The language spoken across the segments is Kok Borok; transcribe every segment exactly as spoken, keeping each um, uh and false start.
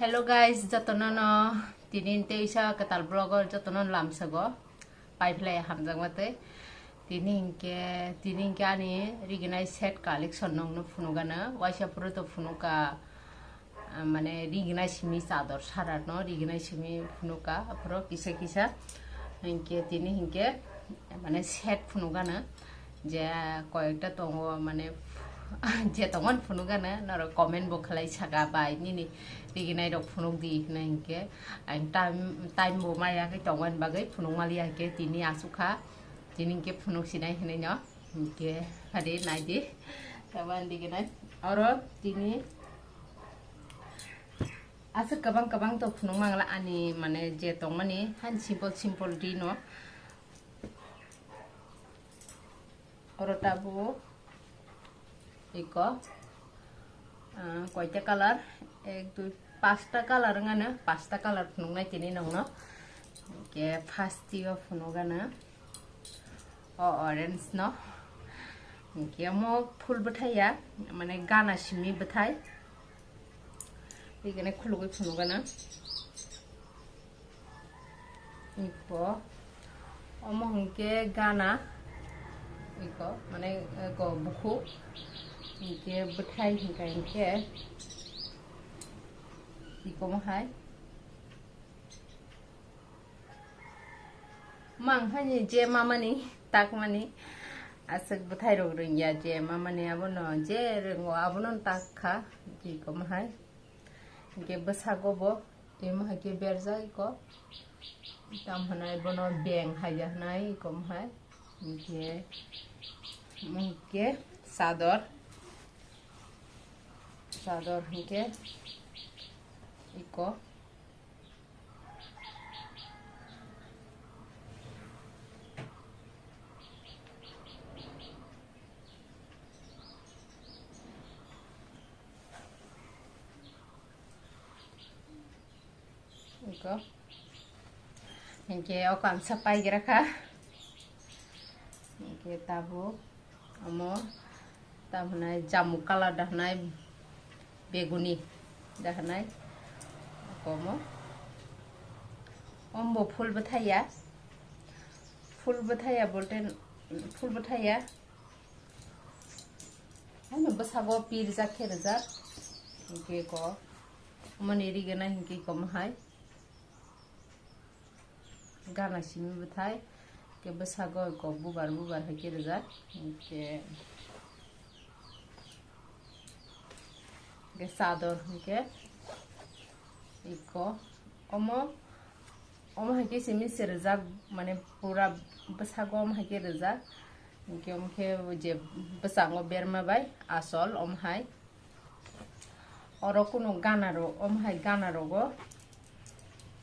Hello guys, jotono no tini teisa kwtal vlog o jotono lamsago. Paiphlai hamjakma tei tini hinkhe, tini hinkhe ani riginai set collection nongno phunukgana, waisa phuru to phunuka, ah, mane riginai simi chador sara no riginai simi phunuka, aphuru kisa kisa hinkhe tini hinkhe mane set phunukgana. Je koyekta tongo, mane je tongo phunukgana, norok comment bo khlai saka bai nini riginai rok phunuk di hwnwi hinkhe ang time, time bo maya khe tongmani bagwi phunuk maliya hinkhe tini asukha, tini hinkhe phunuk sinai hwnwi no hinkhe phadi naidi. Tabuk ani riginai oro tini aswk kwbang kwbang to phunuk mangla ani mane je tongmani han simple simple di no. Oro tabuk iko, ah, koita color, ek, dui, pasta color wngano, pasta color phunuknai tini nongno. Ke first o phunukgana o orange no. Ke mo phul bwthai ya, mane gana simi bwthai. Igene khulugwi phunukgana. Iko. Omo hinkhe gana. Iko, mane, iko bukhuk. Hinkhe bwthai hinkha hinkhe. Iko mohai. Mang hani je mamani, takmani. Aswk bwthai rok rwngya je mamani abono je rwngo abono tak kha. Iko mohai. Hinkhe bwsago bo. Tei mo hai khe berjak iko. Tam hwnai bono beng hai ya hwnai iko mo hai. Hinkhe, hinkhe chador. Chador hinkhe iko. Iko. Hinkhe o kansa paigra kha. Hinkhe tabuk omo tam hwnai jamu colour da hwnai, beguni da hwnai. Omo. Ombo phul bwthai ya. Phul bwthai ya bolte phul bwthai ya. Haino bwsago pirijak khe rijak. Hinkhe ko. Omoni rigena hinkhe komo hai. Gana simi bwthai. Ke bwsago ko bubar bubar hai khe rijak. Hinkhe. Ke chador hinkhe. Iko. Omo. Omo hai khe simi se rijak, mane pura bwsago omo hai khe rijak. Hinkhe omo khe je bwskango berma bai asol omo hai. Oro kunu gana rok, omo hai gana rogo,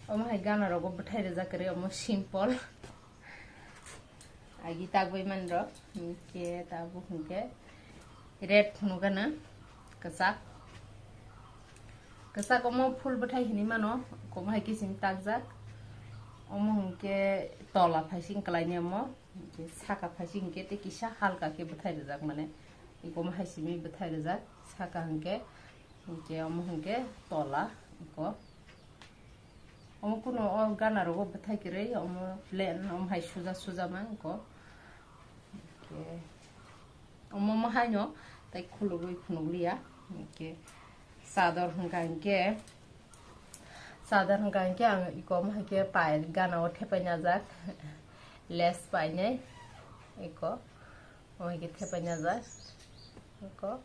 omo hai gana rogo bwthai rijak kwrwi, omo simple. Agi tagwi man rok, hinkhe tabuk hinkhe red phunukgana kwchak. Kwchak omo phul bwthai hinwi mano, komo hai kiching takjak. Omo hinkhe tola phaising kwlaini omo, hinkhe saka phaising hinkhe tei kisa halka khe bwthai rijak mane. Ikomo hai simi bwthai rijak, saka hinkhe, hinkhe omo hinkhe tola iko. Omo kunu o gana rogo bwthai kwrwi, omo plain, omo hai suja suja ma iko. Hinkhe omo mo haino tei khulugwi phunukliya. Hinkhe chador hwnkha hinkhe, chador hwnkha hinkhe ang iko omo hai khe pai gana o thepai najak, lace painai iko. Omo hai khe thepai najak. Eko.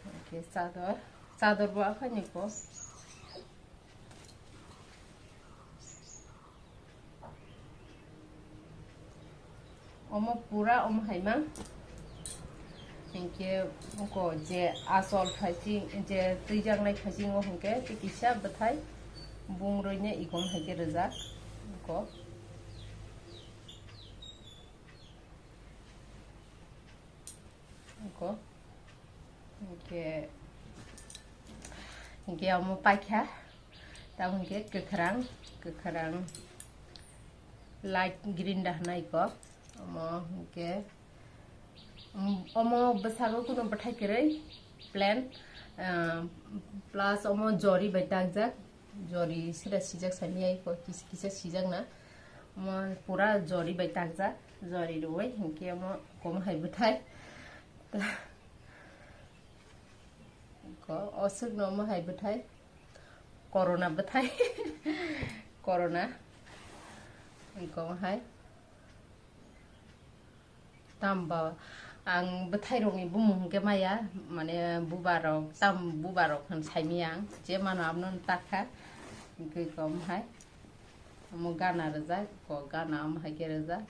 Omo khe chador. Chador bo aphani ko. Omo pura omo hai ma. Hinkhe oko je asol phaising, je twijaknai phaising o hinkhe tei kisa bwthai bung rwini igom hai khe rijak. Eko. Eko. Hinkhe, hinkhe omo paikha. Tamo hinkhe kwkhwrang, kwkhwrang light green da hwnai ko. Omo hinkhe, um, omo bwsago kunu bwthai kwrwi plain, Ah, plus omo jori bai takjak, jori sida sijak sami ai ko kis-, kisa sijak na. Omo pura jori bai takjak, jori roi hinkhe omo kom hai bwthai. Ko oswk no omo hai bwthai, corona bwthai, corona. Ko hai. Tamba ang bwthairokni bumung hwnkhe maya, mane bubarok, tam bubarok hwn saimaya ang, je mano abono takha, hwnkhe kom hai, omo gana rwjak, ko gana omo hai khe rwjak.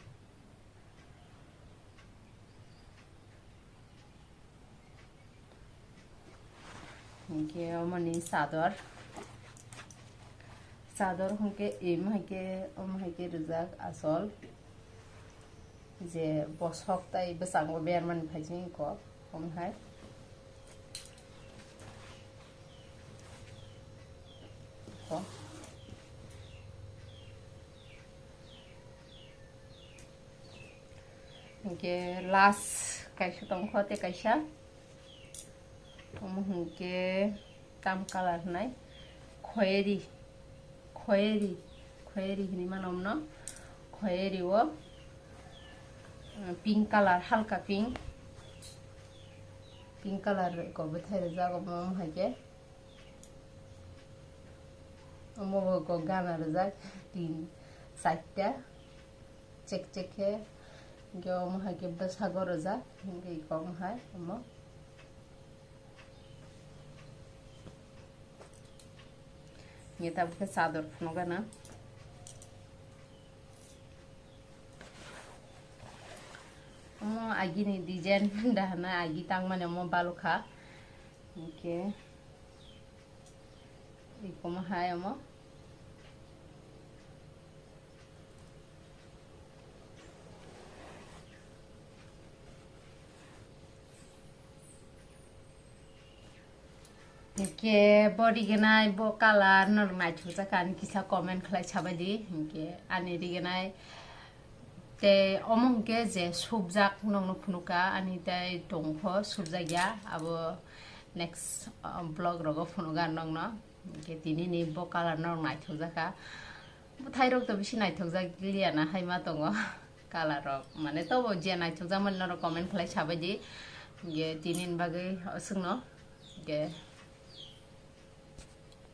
Hinkhe omoni chador, chador hinkhe imo hinkhe omo hinkhe rijak asol je bosok tai bwskango bermani phaising kok omo hai. Kok. Hinkhe last kaisa tongkho tei kaisa. Omo hinkhe tam colour hinai khoyeri, khoyeri, khoyeri hinui mano omno. Khoyeri o, uh, pink colour, halka pink, pink colour ko bwthai rijak omo, omo hai khe. Omo bo ko gana rijak tin, charta. Chek chek khe, hinkhe omo hai khe bwsago rwjak, hinkhe iko omo hai omo. Hinkhe tabuk khe chador phunukgana. Omo agini design dahana agi tangmani omo balokha. Hinkhe iko omo hai omo. Hinkhe bo riginai bo colour norok naithokjak kha, ani kisa comment khlai sabaidi. Hinkhe ani riginai tei omo hinkhe je subjak nokno phunukha, ani tei tongkho subjakya, abo next, uh, vlog rogo phunukha nokno. Hinkhe tinini bo colour norok naithokjak kha. Bwthairok to bisi naithokjak liya na hai ma tongo. Colour rok mane tobo je naithokjak mani norok comment khlai sabaidi. Hinkhe tinini bagwi aswkno. Hinkhe